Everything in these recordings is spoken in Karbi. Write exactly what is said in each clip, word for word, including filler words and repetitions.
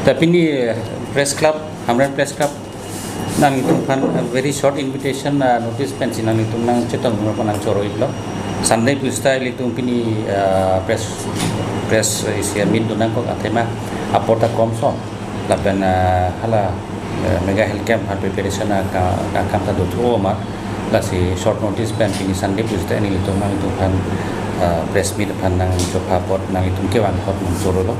Ta pini, eh, Press Club, Hamren Press Club, nanglitum aphan, eh, very short invitation, ah, notice pensi nanglitum nangchetongdun aphan nangchoro-iklo. Sunday pulote ilitum pini, ah, press, press, eh, isi meet dun nangkok athema apor ta komson. Lapen, ah, hala, eh, mega health camp aphan preparation aka-, akam ta dothu-o ma. Lasi short notice pen pini Sunday pulote nelitum nanglitum aphan, ah, press meet aphan nangchopha apot nanglitum kevang apot nangchorolo.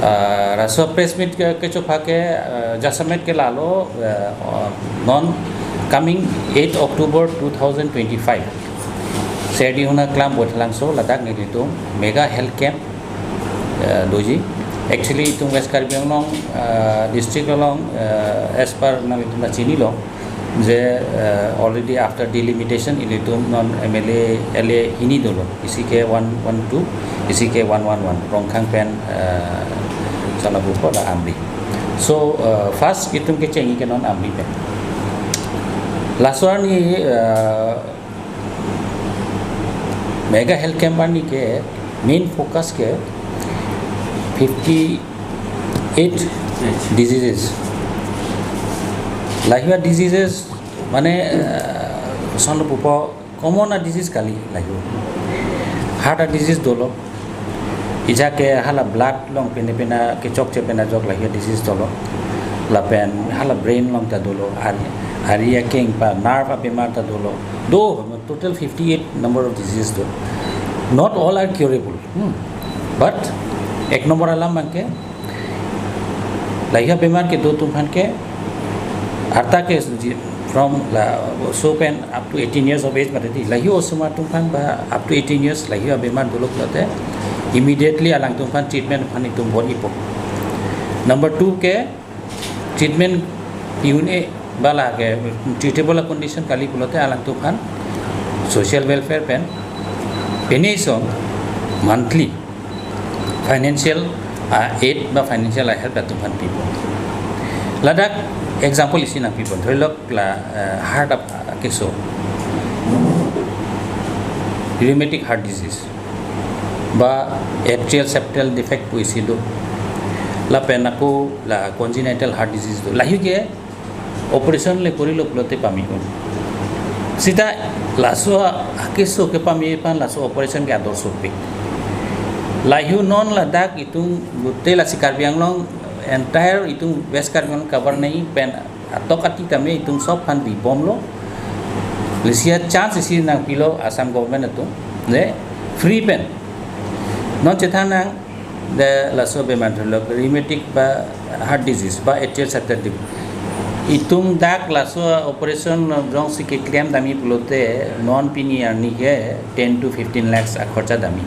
Ah, laso press meet ke, kechopha ke, ah, jasemet ke lalo, ah, non coming eight October two thousand twenty-five. Serdihun Aklam Voithalangso ladak nelitum mega health camp, ah, doji. Actually, itum West Karbi Anglong, ah, district along, ah, as per nanglitum ta chinilo, je, eh, already after delimitation ilitum non M L A, L A hini dolo. Isi ke one one two, isi ke one one one. Rongkhang pen, eh, Sonapur pu la Amri. So, eh, first itum kechengji ke non Amri pen. Laso arni, eh, mega health camp arni ke main focus ke fifty eight diseases. Lahei diseases mane, eh, son pupo common a disease kali lahei. Heart a disease dolo. Ija ke hala blood along pine pina kechokche pina jok lahei disease dolo. Lapen hala brain along ta dolo. Ari, ari akeng pa nerve abemar ta dolo. Do, total fifty eight number of diseases do. Not all are curable. Hmm. But ek number alam abang ke, lahei bemar kedo atum aphan ke, arta ke ji-, from laso pen up to eighteen years of age mati di. Lahei osomar atum aphan ba up to eighteen years lahei bemar dolo pulote, immediately alangtum aphan treatment aphan itum bor-ipo. Number two ke, treatment pi-un-e ba la ke treatable condition kali pulote alangtum aphan social welfare pen pini song monthly financial, ah, aid ba financial help atum aphan pipo. Ladak example isi nangpipo. Dhorilok la, eh, heart ap-, keso. Rheumatic heart disease. Ba atrial septal defect pu isi do. Lapen ako la congenital heart disease do. Lahei ke operation le korilo pulote pame-un. Sita laso akeso kepame aphan laso operation ke ador sopik. Lahei non ladak itum gute lasi Karbi Anglong entire itum West Karbi Anglong cover nai pen atok ati tame itum sob aphan bibomlo. Lasi a chance isi nangpilo Assam government atum, je free pen. Non chethan nang, de laso bemar dhorilok rheumatic ba heart disease ba atrial septal defect. Itum dak laso operation jongsi keklem damji pulote non pini arni ke ten to fifteen lakhs akhorcha damji.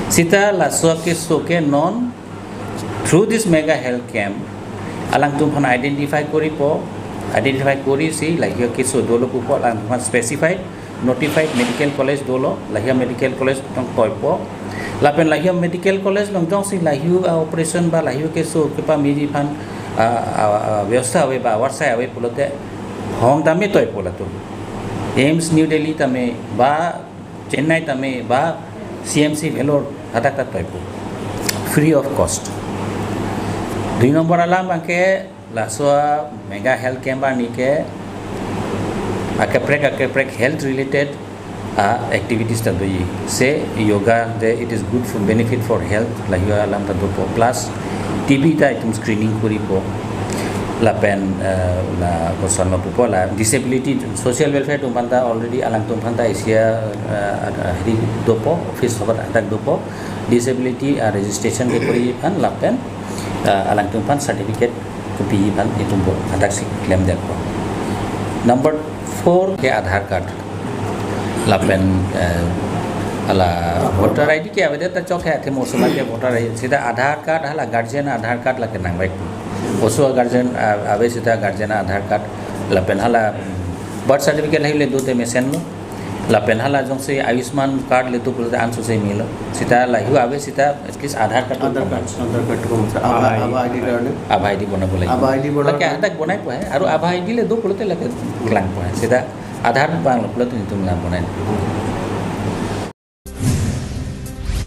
Sita laso akeso ke non through this mega health camp, alangtum aphan identify koripo, identify korisi lahei keso dolo pupo, alangtum aphan specified, notified medical college dolo, lahei medical college along toipo. Lapen lahei medical college along jongsi lahei, ah, operation ba lahei keso kepameji aphan, ah, ah, ah, vyavastha ave ba avarsai ave pulote hong tame toipo latum. AIIMS New Delhi tame ba Chennai tame ba C M C Vellore hadak ta toipo. Free of cost. Dui number alam abang ke laso mega health camp arni ke akaprek akaprek health related, ah, activities ta doji. Se yoga de it is good for benefit for health. Lahei alam ta dopo. Plus T B ta itum screening koripo. Lapen, eh, la koson lo pupo la disability social welfare atum aphan ta already alangtum aphan ta isi a, eh, heri dopo, office sokat hadak dopo. Disability, ah, registration ke kori aphan lapen, eh, alangtum aphan certificate kopiji aphan itum bo hadaksi klemdetpo. Number four ke Aadhaar card. Lapen, eh, hala voter I D ke avedet ta chok he, athe mosomar ke voter I D. Sita Aadhaar card, hala guardian Aadhaar card lake nangvai. Oso guardian, ah, ave sita guardian Aadhaar card. Lapen hala birth certificate lahei le do te mesenlo. Lapen hala jongsi Ayushman card le do pulote anso se melo. Sita lahei ave sita at least Aadhaar card Aadhaar card, Aadhaar card ko sa. Abha, Abha I D card. Abha I D bonabo lagi. Abha I D bonabo lagi. Lake hadak bonaipo he. Aru Abha I D le do pulote lake klangpo he. Sita Aadhaar abang lo pulote itum la bonai.